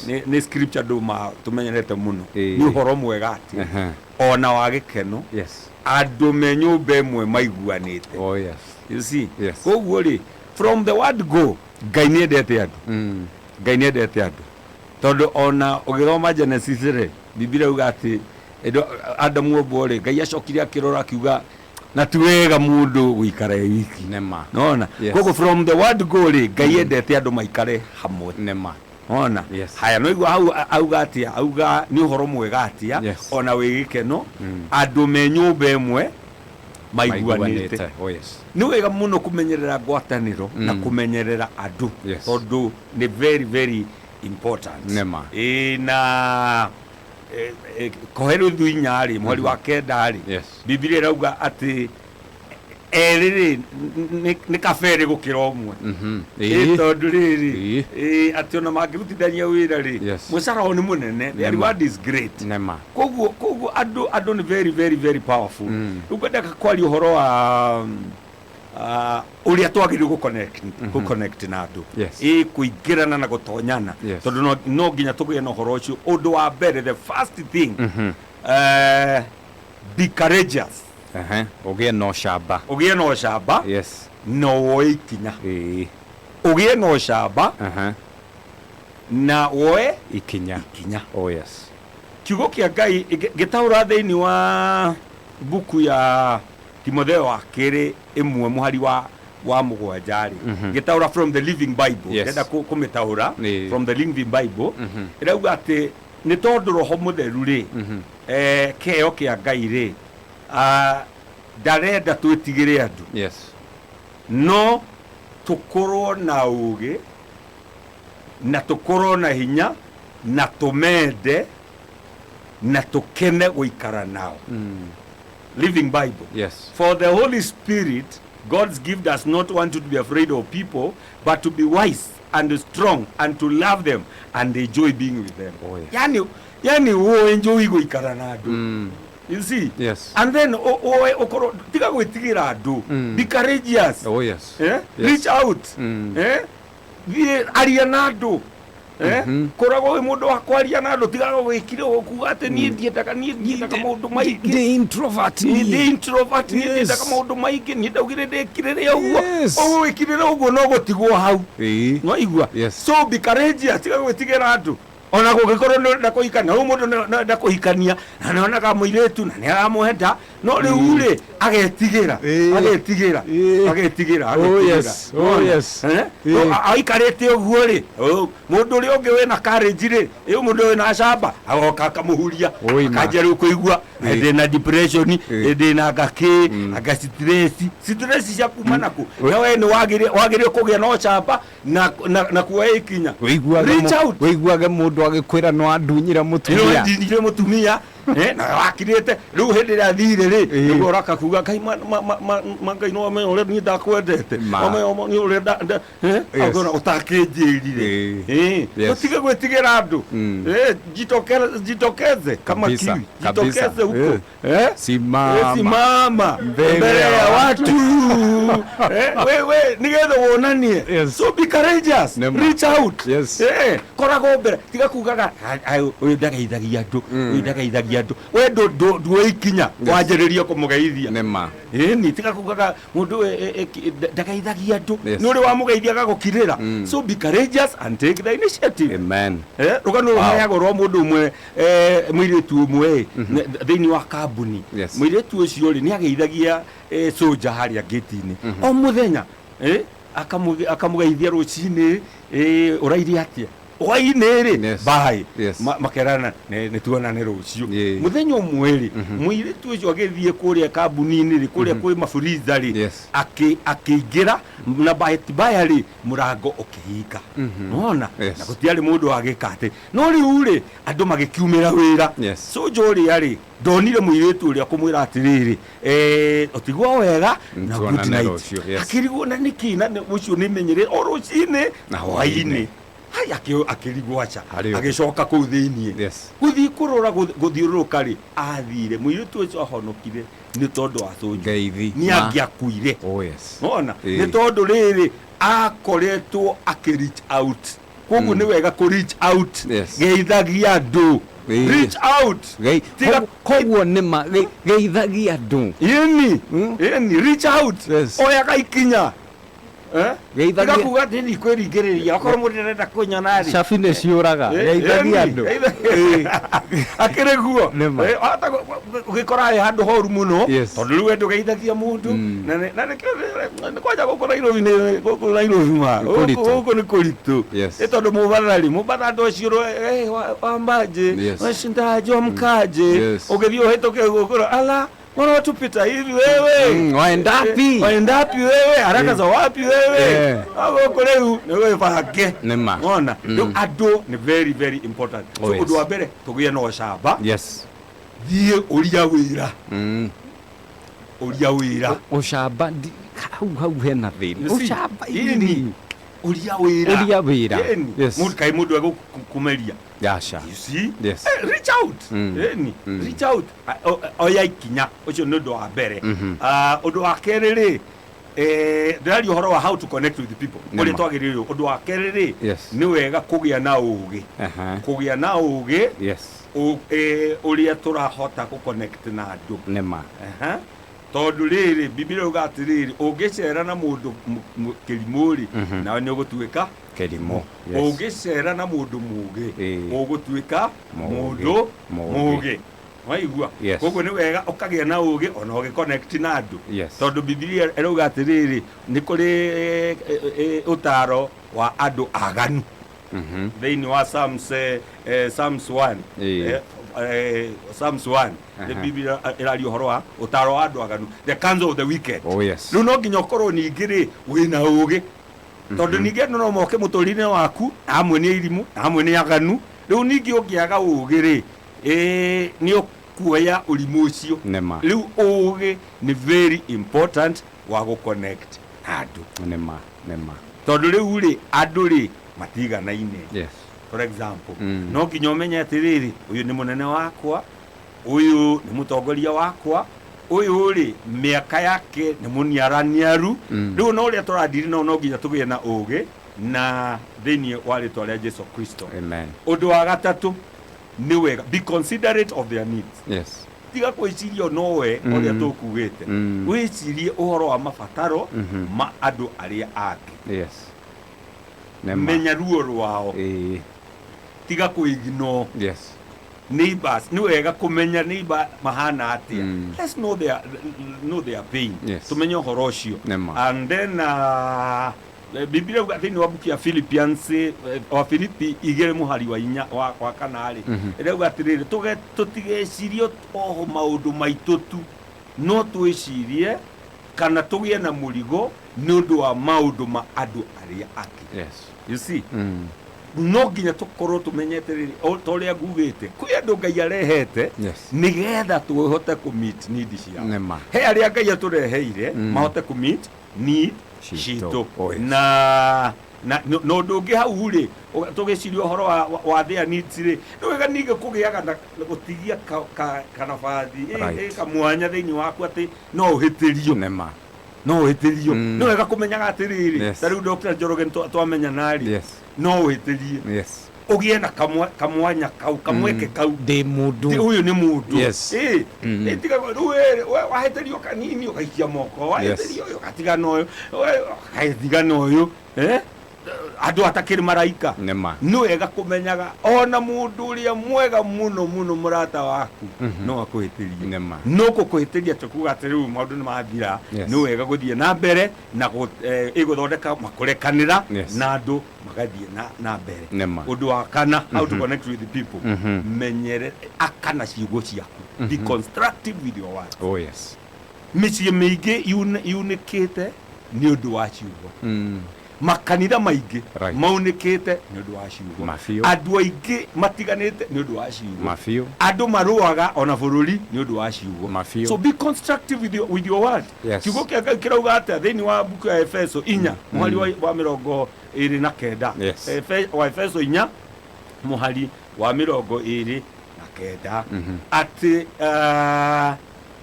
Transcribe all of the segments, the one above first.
Nĩ scripture andũ tũmenyerete mũno. Nĩ ũhoro mwega atĩ ona wa gĩkeno andũ me nyũmba ĩmwe maiguanĩte. Oh yes. You see? Yes. Koguo rĩ, from the word go, Ngai nĩ endete andũ. Ngai nĩ endete andũ tondũ ona ũgĩthoma Genesis rĩ, Biblia yuga atĩ Adamu ombwo rĩ, Ngai acokire akĩrora akiuga na ti wega mũndũ gũikara e wiki. Nĩma. Nona? Yes. Koguo from the word go rĩ, Ngai endete andũ maikare hamwe. Nĩma. Ona? Yes. Haya, no igua hau auga atia? Auga nĩ ũhoro mwega atia Yes. ona wĩ gĩkeno andũ me nyũmba ĩmwe maiguanĩte. Maiguanĩte. Oh yes. Nĩ wega mũno kũmenyerera ngwatanĩro na kũmenyerera andũ tondũ nĩ very very important. Nĩma. Ĩĩ, na Kohelothu 4 rĩ, mũhari wa 9 rĩ, Bibilia ĩrauga atĩ erĩ rĩ nĩ kaba erĩ gũkĩra ũmwe. Ĩ tondũ rĩrĩ, ĩ, atĩ ona mangĩrutithania wĩra rĩ, mũcara wao nĩ mũnene, their reward is great. Nĩma. Koguo andũ nĩ very very very powerful. Rĩu ngwendaga kwaria ũhoro wa ũrĩa twagĩrĩirwo gũ connect na andũ. Ĩ kũingĩrana na gũtonyana. Tondũ no nginya tũgĩe na ũhoro ũcio. Ũndũ wa mbere, the first thing, be courageous. Ũgĩe na ũcamba. Ũgĩe na ũcamba. Na woe ikinya. Ũgĩe na ũcamba. Na woe ikinya. Ikinya. Oh yes. Kiugo kĩa Ngai gĩtaũra thĩinĩ wa mbuku ya Timotheo wa kerĩ 1 mũhari wa 7 rĩ, gĩtaũra from the Living Bible. Ndĩrenda kũmĩtaũra from the Living Bible. Ĩrauga atĩ nĩ tondũ Roho Mũtheru rĩ, kĩheo kĩa Ngai rĩ, ndarenda twĩtigĩre andũ. No tũkorwo na ũũgĩ na tũkorwo na hinya na tũmende na tũkene gũikara nao. Living Bible. For the Holy Spirit, God's gift, does not want you to be afraid of people, but to be wise and strong and to love them and enjoy being with them. Oh, yes. Yani wo enjoy gũikara na andũ. You see? Yes. And then woe ũkorwo tiga gwĩtigĩra andũ. Be courageous. Oh yes. Eh? Yes. Reach out. Eh? Thiĩ aria na andũ. Eh? Koragwo wĩ mũndũ wa kwaria na andũ, tigaga gwĩkire kuga atĩ niĩ ndiendaga maũndũ maingĩ. Ndĩ introvert. Ndĩ introvert, niĩ ndiendaga maũndũ maingĩ, niĩ ndaugire ndĩkirĩre ũguo. Ũguo wĩkirĩre ũguo no gũtigwo hau. Nwaigua? Yes. So be courageous, tiga gwĩtigĩra andũ. Ona gũgĩkorwo nĩ ũrenda kũhikania, rĩu mũndũ nĩ arenda kũhikania na nĩ onaga mũirĩtu na nĩ aramwenda, no rĩu rĩ agetigĩra, agetigĩra, agetigĩra, agetigĩra. Oh, yes. Eh? Aikarĩte ũguo rĩ, mũndũ ũrĩa ũngĩ wĩna courage rĩ, ĩyo mũndũ wĩna camba agoka akamũhuria, akanjia rĩu kũigua ndĩna depression, ndĩna ngakĩ, anga stress, stress cia kuma naku. Na we nĩ wagĩrĩire kũgĩa na ũcamba na kuoya ikinya. Reach out. Wĩiguage mũndũ agĩkwĩra no andunyire mũtumia. Ndunyire mũtumia, na wakirĩte rĩu hĩndĩ ĩrĩa athire rĩ, nĩguo ũroka kuga Ngai ma Ngai no amenye ũrĩa niĩ ndakwendete. Amenye nĩ ũrĩa akona ũtakĩnjĩrire. Tũtige gwĩtigĩra andũ. Jitokeze kama kiwi, jitokeze huko. Eh? Simama. Simama mbele ya watu. Wewe nigetha wonanie. So be courageous. Reach out. Koragwo mbere, tiga kugaga ũyũ ndageithagia andũ, ũyũ ndageithagia andũ. We nduoe ikinya wanjĩrĩrie kũmũgeithia. Nĩma. Ĩni tiga kugaga mũndũ ndageithagia andũ. Nĩ ũrĩ wamũgeithia agagũkirĩra. So be courageous and take the initiative. Amen. Rũgano rũheagwo rwa mũndũ ũmwe, mũirĩtu ũmwe thĩinĩ wa kambuni. Mũirĩtu ũcio rĩ nĩ ageithagia soldier harĩa gate-inĩ o mũthenya, akamũgeithia rũcinĩ, ũraire atĩa, hwainĩ rĩ, bye. Makerana nĩ tuonane rũciũ. Mũthenya ũmwe rĩ, mũirĩtu ũcio agĩthiĩ kũrĩa kambuni-inĩ rĩ, kũrĩa kwĩ maburiza rĩ, akĩingĩra na bahati mbaya rĩ, mũrango ũkĩhinga. Nona na gũtiarĩ mũndũ wagĩka atĩ, no rĩu rĩ andũ magĩkiumĩra wĩra. Soldier ũrĩa rĩ ndonire mũirĩtu ũrĩa kũmwĩra atĩrĩrĩ, ũtigwo wega na good Tuonane night. Rũciũ, yes. Akĩrigwo na nĩkĩ, na ũcio nĩ menyere o rũcinĩ na hwainĩ. Hai, akĩrigwo aca. Harĩ ũguo. Agĩcoka kũu thĩiniĩ gũthiĩ kũrora gũthiũrũrũka rĩ, athire mũirĩtu ũcio ahonokire nĩ tondũ wa soldier. Ngeithi. Nĩ angĩakuire. Oh yes. Nona nĩ tondũ rĩrĩ akoretwo akĩ reach out. Koguo nĩ wega kũ reach out. Geithagia andũ. Reach out. Koguo nĩ ma geithagia andũ. Ĩni. Ĩni, reach out. Oyaga ikinya. Eh? Geithagia- Tiga kuga atĩ ndikwĩringĩrĩria okorwo mũndũ arenda kũnyona rĩ. Cabi nĩ ciũraga. Geithagia andũ. Akĩrĩ guo. Nĩ ma. Wahota ũgĩkora he handũ horu mũno. Tondũ rĩu we ndũgeithagia mũndũ. Na nĩkĩo nĩ kwanja gũkũ Nairobi nĩ gũkũ Nairobi ma. Nĩ kũritũ. Gũkũ nĩ kũritũ. Nĩ tondũ mũbatha rĩ, mũbatha andũ acio wambaje, washindaje, wamkaje. Ũgĩthiĩ ũhĩtũke gũkũ, ala mbona watu pita hivi wewe? Waendapi? Waendapi wewe? Haraka za wapi wewe? Gũkũ rĩu nĩ wĩbange. Nĩ ma. Wona? Rĩu andũ nĩ very very important. Oh, So yes. ũndũ wa mbere tũgĩe na ũcamba. Thiĩ ũria wĩra. Ũria wĩra. Ũcamba hau hau hena thĩna. You see? Ũcamba Ĩni. ini. Ũria wĩra. Ũria wĩra. Ĩni. Mũndũ kaĩ mũndũ egũkũmeria. Aca. You see? Reach out. Ĩni. Reach out. Oya ikinya. Ũcio nĩ ũndũ wa mbere. Ũndũ wa kerĩ rĩ, ndĩraria ũhoro wa how to connect with people. Nĩ Ũrĩa ma. twagĩrĩirwo. Ũndũ wa kerĩ rĩ, nĩ wega kũgĩa na ũgĩ. Kũgĩa na ũgĩ, ũrĩa tũrahota gũ-connect na andũ. Nĩ ma. Tondũ rĩrĩ, Bibilia yuga atĩrĩrĩ, ũngĩcera na mũndũ kĩrimũ rĩ, nawe nĩ ũgũtuĩka Kĩrimũ. Ũngĩcera na mũndũ mũgĩ, ũgũtuĩka Mũgĩ. mũndũ Mũgĩ. mũgĩ. Waigua? Koguo nĩ wega ũkagĩa na ũgĩ ona ũgĩ-connect na andũ. Tondũ Bibilia ĩrauga atĩrĩrĩ, nĩ kũrĩ ũtaro wa andũ aganu. Thĩinĩ wa Psalms, Psalms 1. Psalms 1. Nĩ Bibilia ĩraria ũhoro wa ũtaro wa andũ aganu. The counsel of the wicked. Oh, yes. Rĩu no nginya ũkorwo ningĩ rĩ, wĩna ũgĩ. Tondũ ningĩ andũ no moke mũtũrĩre-inĩ waku, amwe nĩ irimũ, amwe nĩ aganu. Rĩu ningĩ ũngĩaga ũgĩ rĩ, nĩ ũkuoya ũrimũ ũcio. Nĩ ma. Rĩu ũgĩ nĩ very important wa gũ-connect na andũ. Nĩ ma, nĩ ma. Tondũ rĩu rĩ, andũ rĩ, matiganaine. For example, no nginya ũmenye atĩrĩrĩ, ũyũ nĩ mũnene wakwa, ũyũ nĩ mũtongoria wakwa, ũyũ rĩ, mĩaka yake nĩ mũniaraniaru. Rĩu no ũrĩa tũradiri nao no nginya tũgĩe na ũgĩ na thĩinĩ wa rĩtwa rĩa Jesu Kristo. Amen. Ũndũ wa gatatũ nĩ wega, be considerate of their needs. Tiga gwĩciria nowe ũrĩa tũkugĩte. Wĩcirie ũhoro wa mabataro ma andũ arĩa angĩ. Nĩ ma. Menya ruo rwao. Tiga kwĩignore. Neighbors, nĩ wega kũmenya neighbor mahana atĩa. Let's know their pain. Tũmenye ũhoro ũcio. Nĩ ma. And then, Biblia yuga thĩinĩ wa buku ya Philippians, wa Filipi igĩrĩ mũhari wa inya, wa kana rĩ, ĩrauga atĩrĩrĩ, tũtigecirie oho maũndũ maitũ tu, no twĩcirie kana tũgĩe na mũrigo nĩ ũndũ wa maũndũ ma andũ arĩa angĩ. You see? No nginya tũkorwo tũmenyete rĩrĩ, o ta ũrĩa ngugĩte, kwĩ andũ Ngai arehete, nĩgetha tũhote kũ meet need ciao. Nĩ ma. He arĩa Ngai atũreheire, mahote kũ meet need Citũ. citũ. Oh, yes. Na ũndũ ũngĩ hau rĩ, tũgĩciria ũhoro wa their needs rĩ, nĩ wega ningĩ kũgĩaga na gũtigia kanabathi, kamwanya thĩinĩ waku atĩ no ũhĩtĩrio. Nĩ ma. No ũhĩtĩrio. Nĩ wega kũmenyaga atĩrĩrĩ, ta rĩu Dr. Njoroge twamenyana rĩ, no ũhĩtĩrie. Ũgĩe na kamwanya kau, kamweke kau. Ndĩ mũndũ. Ti ũyũ nĩ mũndũ. Tiga rĩu we wahĩtĩrio kanini ũgaikia moko, wahĩtĩrio ũyũ ũgatigana ũyũ, we ũgatigana ũyũ. Andũ atakĩrĩ maraika. Nĩ ma. Nĩ wega kũmenyaga ona mũndũ ũrĩa mwega mũno mũno mũrata waku no akũhĩtĩrie. Nĩ ma. No gũkũhĩtĩria tũkuga atĩ rĩu maũndũ nĩ mathira. Nĩ wega gũthiĩ na mbere na ĩgũthondeka makũrekanĩra na andũ magathiĩ na mbere. Nĩ ma. Ũndũ wa kana, how to connect with the people. Menyere akana ciugo ciaku. Be constructive with your words. Oh, yes. Mĩciĩ mĩingĩ yunĩkĩte nĩ ũndũ wa ciugo. Makanitha maingĩ maunĩkĩte nĩ ũndũ wa ciugo. Mabiũ. Andũ aingĩ matiganĩte nĩ ũndũ wa ciugo. Mabiũ. Andũ marũaga ona bũrũri nĩ ũndũ wa ciugo. Mabiũ. So be constructive with your word. Kiugo kĩa Ngai kĩrauga atĩa thĩinĩ wa buku ya Efeso inya, mũhari wa mĩrongo ĩrĩ na kenda. Wa Efeso inya, mũhari wa mĩrongo ĩrĩ na kenda. Atĩ,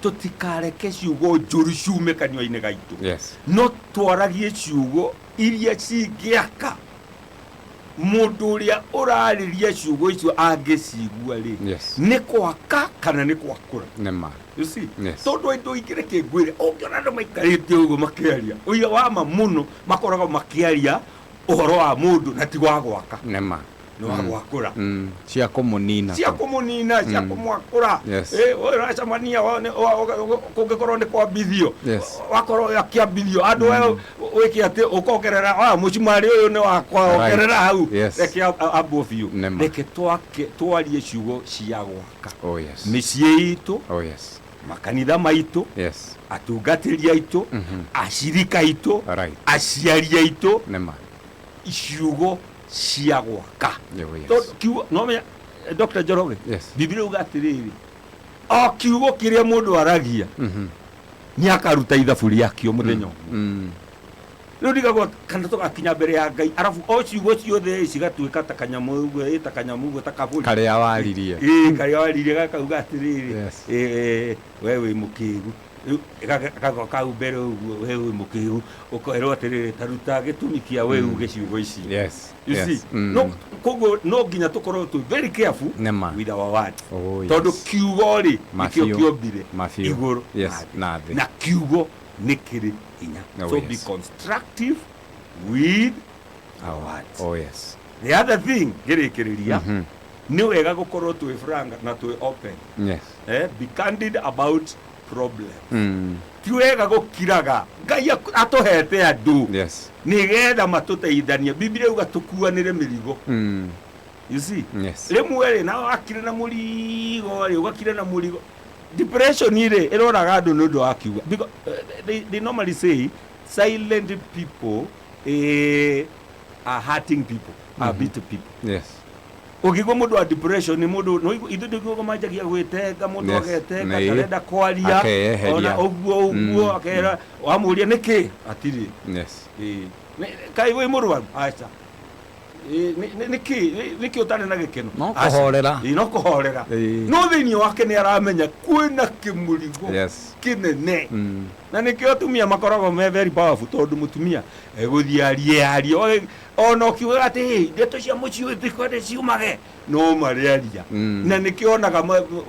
tũtikareke ciugo njũru ciume kanua-inĩ gaitũ. No twaragie ciugo iria cingĩaka. Mũndũ ũrĩa ũrarĩria ciugo icio angĩcigua rĩ, nĩ gwaka kana nĩ gwakũra? Nĩ ma. You see? Yes. Tondũ indo ingĩ, reke ngwĩre, ũngĩona andũ maikarĩte ũguo makĩaria ũira wa ma mũno, makoragwo makĩaria ũhoro wa mũndũ na ti wa gwaka. Nĩ ma. Nĩ wa gwakũra. Cia kũmũnina. Cia kũmũnina, cia kũmwakũra. Eh, ũyũ ũracemania kũngĩkorwo nĩ kwambithio, wakorwo akĩambithio andũ ayo, wĩke atĩ ũkongerera "Ah, mũcumarĩ ũyũ nĩ wakwa." Ongerera hau. Reke ambwo biũ. Nĩ ma. Reke twake twarie ciugo cia gwaka mĩciĩ itũ, makanitha maitũ, atungatĩri aitũ, acirika aitũ, aciari aitũ, Nĩ ma. Ciugo cia gwaka. Tondũ kiugo no menya, Dr. Njoroge, Biblia yuga atĩrĩrĩ, o kiugo kĩrĩa mũndũ aragia nĩ akaruta ithabu rĩakĩo mũthenya ũmwe. Rĩu ndigagwo kana tũgakinya mbere ya Ngai, arabu o ciugo ciothe cigatuĩka ta kanyamũ ũguo, ta kanyamũ ũguo, ta kabũri. Karĩa waririe. Ĩĩ, karĩa waririe gakauga atĩrĩrĩ, "Ĩ, we wĩ mũkĩgu." Rĩu gagoka hau mbere ũguo, "We wĩ mũkĩgu," ũkerwo atĩrĩrĩ, "Ta ruta gĩtũmi kĩa we uge ciugo ici." You see? No koguo no nginya tũkorwo twĩ very careful Nĩ ma. with our words, tondũ kiugo rĩ, nĩkĩo Mabiũ. kĩombire Mabiũ. igũrũ na thĩ. Na kiugo nĩ kĩrĩ hinya. So be constructive with our words. The other thing ngĩrĩkĩrĩria, nĩ wega gũkorwo twĩ frank na twĩ open. Be candid about problem. Ti wega gũkiraga. Ngai atũhete andũ nĩgetha matũteithanie. Biblia yuga tũkuanĩre mĩrigo. You see? Rĩmwe rĩ, na wakire na mũrigo rĩ, ũgakira na mũrigo, depression rĩ ĩroraga andũ nĩ ũndũ wa kiugo, because they normally say silent people are hurting people, are bitter people. Ũngĩigua mũndũ wa depression nĩ mũndũ no ithuĩ ndũiguaga manjagia gwĩtenga mũndũ, agetenga, ndarenda kwaria. Akeyeheria. Ona ũguo ũguo, akera wamũria nĩkĩ atirĩ. Ĩĩ. Kaĩ wĩ mũrwaru? Aca. Ĩĩ, nĩkĩ ũtarĩ na gĩkeno? No Aca. kũhorera. Ĩĩ, no kũhorera. No thĩinĩ wake nĩ aramenya kwĩna kĩmũrigo kĩnene. Na nĩkĩo atumia makoragwo me very powerful, tondũ mũtumia egũthiĩ arie arie, ona ũkiugaga atĩ, "Hey, ndeto cia mũciĩ ũyũ tikwende ciumage," no marĩaria. Na nĩkĩo onaga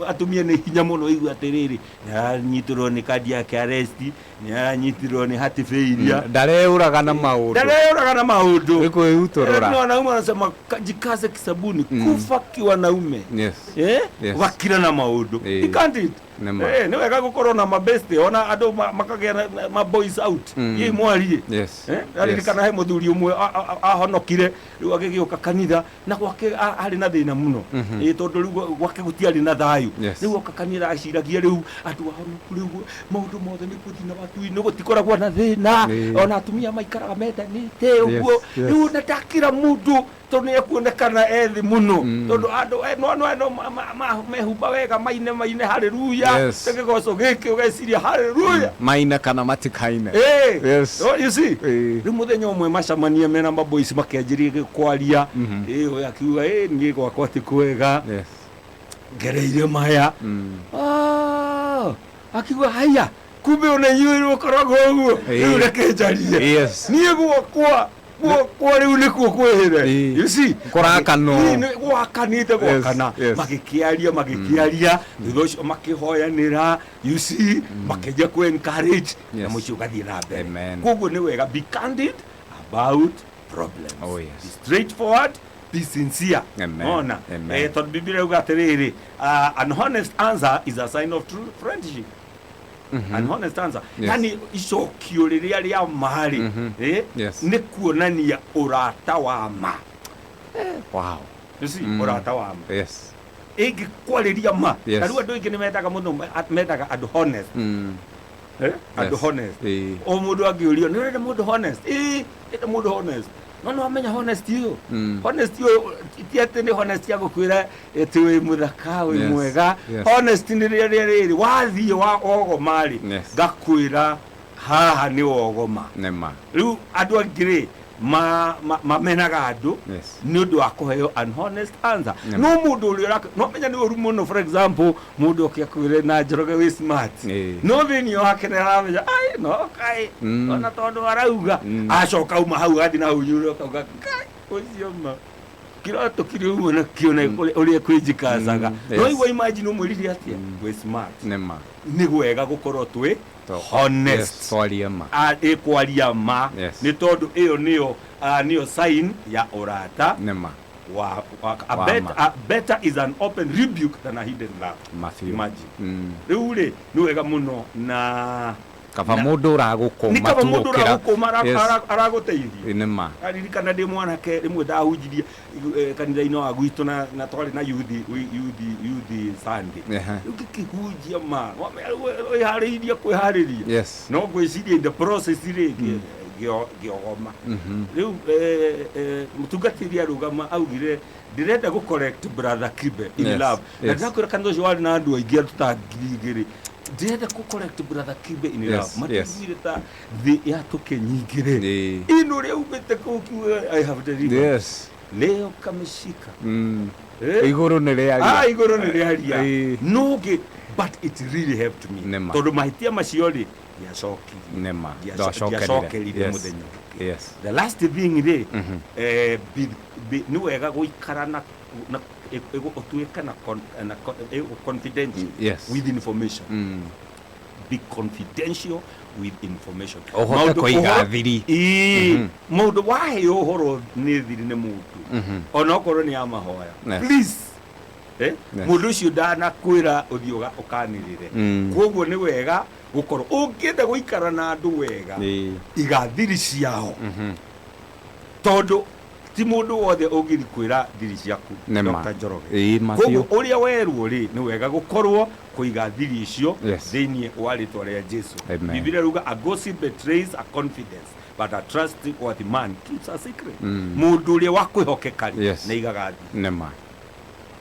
atumia nĩ hinya mũno. Igua atĩrĩrĩ, nĩ aranyitirwo nĩ cardiac arrest, nĩ aranyitirwo nĩ heart failure. Ndareyũraga na maũndũ. Ndareyũraga na maũndũ. Nĩ kwĩhutũrũra. Ni wanaume wanasema, "Jikaze kisabuni." Kufa kiwanaume. Eh? Wakira na maũndũ. You can't it. Nĩ ma. Eh, nĩ wega gũkorwo na mabeste, ona andũ makagĩa na ma boys out. Ĩ mwarie. Eh, aririkana he mũthuri ũmwe ahonokire, rĩu agĩgĩũka kanitha na gwake arĩ na thĩna mũno. Ĩ, tondũ rĩu gwake gũtiarĩ na thayũ. Rĩu oka kanitha aciragia rĩu andũ ahonoku, rĩu maũndũ mothe nĩ gũthiĩ na matu-inĩ, gũtikoragwo na thĩna. Ona atumia maikaraga mendanĩte ũguo. Rĩu na ndakĩra mũndũ, tondũ nĩ ekuonekana ethĩ mũno, tondũ andũ no no mehumba wega, maine maine haleluya. Kĩgoco gĩkĩ ũgeciria haleluya. Maine kana matikaine. Oh, you see? Rĩu mũthenya ũmwe macamania mena maboys, makĩanjĩrĩria kwaria. Ũyũ akiuga, "Ĩ, niĩ gwakwa ti kwega, ngereire maya." Ah, akiuga, "Haya, kumbe ona inyuĩ ũkoragwo ũguo. Rĩu reke njarie. Niĩ gwakwa rĩu nĩkuo kwĩhĩre." You see? Kũrakanwo. Ĩĩ, nĩ gwakanĩte gwakana. Magĩkĩaria, magĩkĩaria, thutha ũcio makĩhoyanĩra, you see, makĩanjia kũ encourage na mũciĩ ũgathiĩ na mbere. Amen. Koguo nĩ wega, be candid about problems. Be straightforward, be sincere. Amen. Ona. Amen. Tondũ Biblia yuga atĩrĩrĩ, an honest answer is a sign of true friendship. An honest answer, yani icokio rĩrĩa rĩa ma rĩ, nĩ kuonania ũrata wa ma. You see? Ũrata wa ma. Ĩngĩkwarĩria ma. Ta rĩu andũ aingĩ nĩ mendaga mũno, mendaga andũ honest. Andũ honest. O mũndũ angĩũrio, "Nĩ ũrenda mũndũ honest?" "Ĩĩ, ndĩrenda mũndũ honest." No nĩ wamenya honest ĩyo, honest ĩyo ti atĩ nĩ honest ya gũkwĩra atĩ wĩ mũthaka, wĩ mwega. Honest nĩ rĩrĩa rĩrĩ wathiĩ wa wogoma rĩ, ngakwĩra haha nĩ wogoma. Nĩ ma. Rĩu andũ angĩ rĩ, mamenaga andũ nĩ ũndũ wa kũheo an honest answer. No mũndũ ũrĩa no menya nĩ ũru mũno. For example, mũndũ oke akwĩre na Njoroge wĩ smart, no thĩinĩ wake nĩ aramenya ai no kaĩ, ona tondũ arauga, acoka uma hau agathiĩ na hau nyũrũ akauga, "Kai, ũcio ma." Kĩratũ kĩrĩa uma nakĩo na ũrĩa kwĩnjikacaga. No igua, imagine ũmwĩrire atĩa wĩ smart. Nĩ ma. Nĩ wega gũkorwo twĩ honest. Yes, twarie ma. Ĩ kwaria ma. Nĩ tondũ ĩyo nĩyo nĩyo sign ya ũrata Nĩ ma. wa a, Wa ma. A better is an open rebuke than a hidden love. Ma biũ. Imagine. Rĩu rĩ, nĩ wega mũno na Kaba mũndũ ũragũkũma nĩ kaba tu mũndũ gũkĩra- ũragũkũma aragũteithia. Nĩ ma. Aririkana ndĩ mwanake rĩmwe ndahunjirie kanitha-inĩ wa gwitũ na twarĩ na youth Sunday. Rĩu ngĩkĩhunjia ma wĩharĩirie kwĩharĩria. No ngwĩciria in the process rĩ ngĩogoma. Rĩu mũtungatĩri arũgama augire, "Ndĩrenda gũ correct Brother Kibe in love." Na ndĩrakwĩra kanitha ũcio warĩ na andũ aingĩ, andũ ta 2000. "Ndĩrenda gũ correct Brother Kibe in love." Matiguire ta thĩ yatũkĩnyingĩ rĩ. Ino ũrĩa umĩte kũu kiuga, "I have delivered." Leo kameshika. Eh? Igũrũ nĩ rĩaria. Ah, igũrũ nĩ rĩaria. No ngĩ but it really helped me. Nĩ ma. Tondũ mahĩtia macio rĩ, ndiacokirie. Nĩ ma. Ndiocerire Ndwacokerire. Mũthenya ũngĩ. The last thing rĩ, nĩ wega gũikara na ũtuĩke na confidential with information. Be confidential with information. Ũhote kũiga thiri. Ĩĩ, maũndũ waheo ũhoro nĩ thiri nĩ mũndũ, onokorwo nĩ ya mahoya, please, mũndũ ũcio ndanakwĩra ũthiĩ ũkanĩrĩre. Koguo nĩ wega gũkorwo ũngĩenda gũikara na andũ wega, iga thiri ciao, tondũ ti mũndũ wothe ũngĩthi kwĩra thiri ciaku. Nĩ ma. Dr. Njoroge. Ĩĩ, ma Koguo biũ. ũrĩa werwo rĩ, nĩ wega gũkorwo kũiga thiri icio thĩinĩ wa rĩtwa rĩa Jesu. Amen. Bibilia ruga, "A gossip betrays a confidence, but a trustworthy man keeps a secret." Mũndũ ũrĩa wa kwĩhokeka rĩ, nĩ aigaga thiri. Nĩ ma.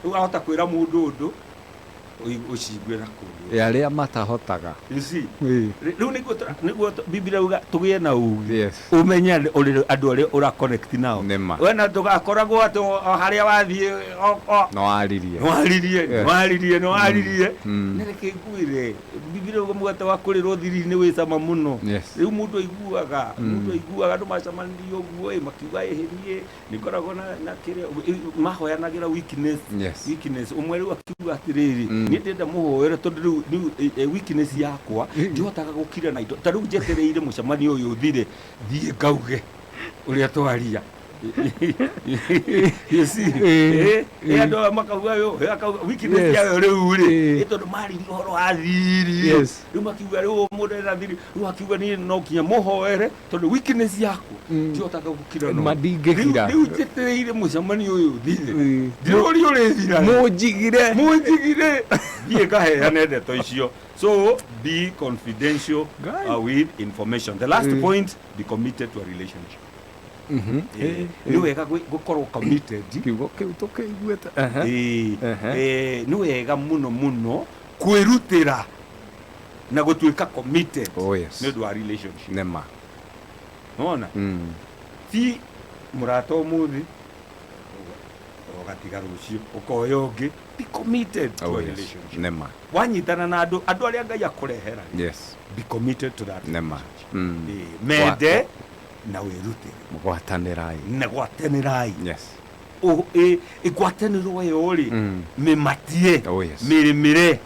Rĩu ahota kwĩra mũndũ ũndũ ũcigue na kũndũ. Arĩa matahotaga. You see? Rĩu nĩguo Bibilia ruga tũgĩe na ũũgĩ, ũmenye andũ arĩa ũra connect nao. Nĩ ma. We na ndũgakoragwo atĩ o harĩa wathiĩ No waririe. Nĩwaririe, nĩwaririe, nĩwaririe. Na reke ngwĩre, Bibilia uga mũgate wa kũrĩrwo thiri-inĩ wĩ cama mũno. Rĩu mũndũ aiguaga andũ macemanirie ũguo ĩ, makiuga, "Ĩhĩ, niĩ nĩ ngoragwo na kĩrĩa." Mahoyanagĩra weakness. Weakness ũmwe rĩu akiuga atĩrĩrĩ, "Niĩ ndĩrenda mũhoere tondũ rĩu weakness yakwa ndihotaga gũkira na indo ta rĩu njetereire mũcemanio ũyũ ũthire thiĩ ngauge ũrĩa twaria." You see? Andũ aya makauga yo, akauga weakness yayo rĩu rĩ, nĩ tondũ maririe ũhoro wa thiri. Rĩu makiuga rĩu mũndũ ena thiri, rĩu akiuga, "Niĩ no nginya mũhoere tondũ weakness yakwa ndihotaga gũkira no." Ma ndingĩkira. Rĩu njetereire mũcemanio ũyũ ũthire. Ndirũria ũrĩthira. Mũnjigire. Mũnjigire thiĩ ngaheane ndeto icio. So be confidential Guy. With information. The last point, be committed to a relationship. Nĩ wega gũkorwo committed. Kiugo kĩu tũkĩiguĩte. Nĩ wega mũno mũno kwĩrutĩra na gũtuĩka committed nĩ ũndũ wa relationship. Nĩ ma. Nona ti mũrata ũmũthĩ ũgatiga rũciũ ũkoya ũngĩ. Be committed to a relationship. Nĩ ma. Wanyitana na andũ arĩa Ngai akũrehera, be committed to that Nĩ ma. relationship. Mende na wĩrutĩre. Gwatanĩrai. Na gwatanĩrai. Ngwatanĩro ĩyo rĩ, mĩmatie, mĩrĩmĩre.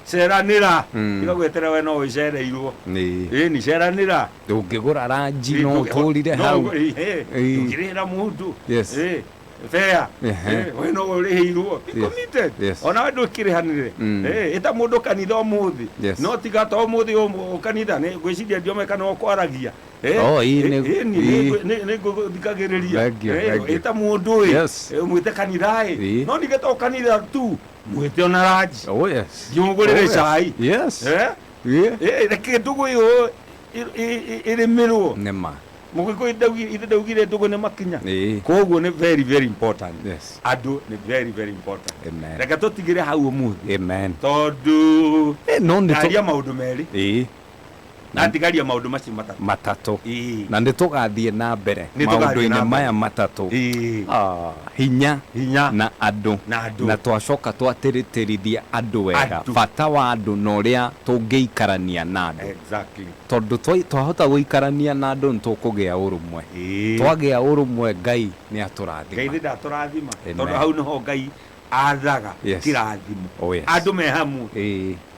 Ceranĩra. Tiga gwetera we no ũcereirwo. Ĩni, ceranĩra. Ndũngĩgũra ranji no ũtũrire hau. Ndũngĩrĩhĩra mũndũ. Fair. We no ũrĩhĩirwo, be committed. Ona we ndũkĩrĩhanĩre. Ĩta mũndũ kanitha ũmũthĩ. No tiga to ũmũthĩ kanitha nĩ ngwĩciria ndiome kana ũkwaragia. Oh, ĩĩ, Ĩni, nĩ ngũthikagĩrĩria. Thank you, thank you. Ĩta mũndũ ĩ, mwĩte kanitha ĩ. No ningĩ to kanitha tu, mwĩte ona ranji. Thiĩ ũmũgũrĩre cai. Reke ndũgũ ĩyo ĩrĩmĩrwo. Nĩ ma. Mũgĩkũyũ ithe ndaugire ndũgũ nĩ makinya. Koguo nĩ very very important. Andũ nĩ very very important. Amen. Reke tũtigĩre hau ũmũthĩ Amen. tondũ No nĩ ndaria maũndũ merĩ. Natigaria maũndũ macio matatũ. Matatũ. Na nĩ tũgathiĩ na mbere Nĩ tũgathiĩ na maũndũ-inĩ mbere. maya matatũ. Ah, hinya Hinya. na andũ. Na andũ. Na twacoka twatĩrĩtĩrithia andũ wega. Andũ. Bata wa andũ na ũrĩa tũngĩikarania na andũ. Tondũ twahota gũikarania na andũ nĩ tũkũgĩa ũrũmwe. Twagĩa ũrũmwe Ngai nĩ atũrathima. Ngai nĩ ndatũrathima. Amen. Tondũ hau nĩho Ngai athaga kĩrathimo. Oh, yes. Andũ me hamwe.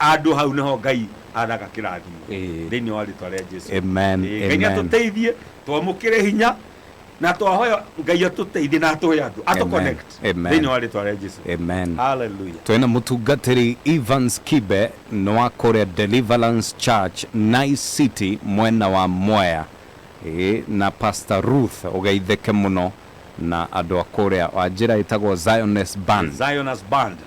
Andũ hau nĩho Ngai athaga kĩrathimo. Thĩinĩ wa rĩtwa rĩa Jesu. Amen. Ngai nĩ Amen. atũteithie twamũkĩre hinya na twahoya Ngai atũteithie na atũhe andũ atũ Amen. connect Amen. thĩinĩ wa rĩtwa rĩa Jesu. Amen. Hallelujah. Twĩna mũtungatĩri Evans Kibe nĩ wa kũrĩa Deliverance Church Nice City mwena wa Mwea. Ĩĩ, na Pastor Ruth ũgeithĩke mũno na andũ a kũrĩa wa njĩra ĩtagwo Zioness Band. Zioness Band.